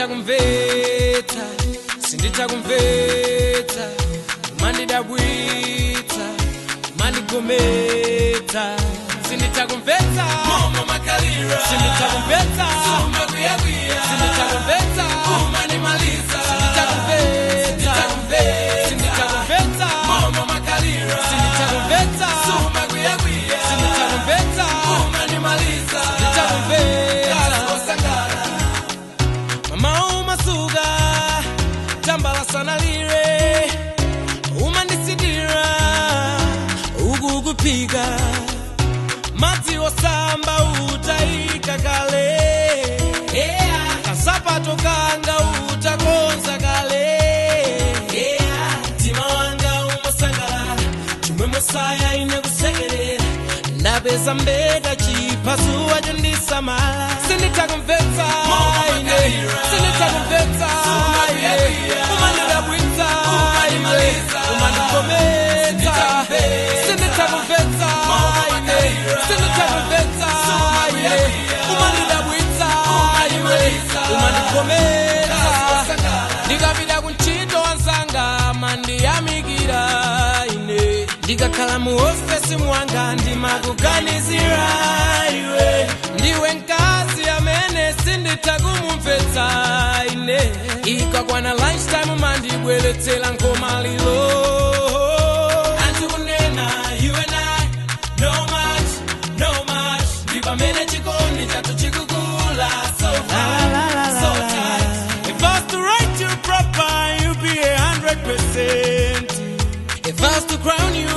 Sinditha kumvetsa, sinditha kumvetsa, umandidabwitsa, umandigometsa. Sinditha kumvetsa Momo makalira. Sinditha kumvetsa. Umakuyakwiya. Sinditha kumvetsa. Umanimaliza. Sinditha kumvetsa. Sinditha kumvetsa. Momo makalira. Sinditha kumvetsa. Umakuyakwiya. Sinditha kumvetsa. Umanimaliza. Sinditha kumvetsa. Kosangala. Mama, umasuka tambala sanalire, umandisidira ukukuphika madzi osamba utayika kale, kasapato kanga utakonza kale. Mtima wanga umasangalala, chimwe mosaya ine kusekerera, ndapeza mbeta chipasuwa chondisamala. Sinditha kumvetsa ine, sinditha kumvetsa ine, umandidabwitsa ine, umandigometsa. Sinditha kumvetsa ine, sinditha kumvetsa ine, umandidabwitsa ine, umandigometsa. Ndikapita kuntchito wanzanga mandiyamikira ine, ndikakhala mu ofesi mwanga ndimakuganizira iwe. Ndiwe mkazi amene sinditha kumumvetsa ine, ikakwana lunchtime mandibweretsera nkhomaliro. Anthu kunena you and I no match, no match, ndi pamene chikondi chathu chikukula so fast, so tight. If I was to write you proper, you'd be 100%. If I was to crown you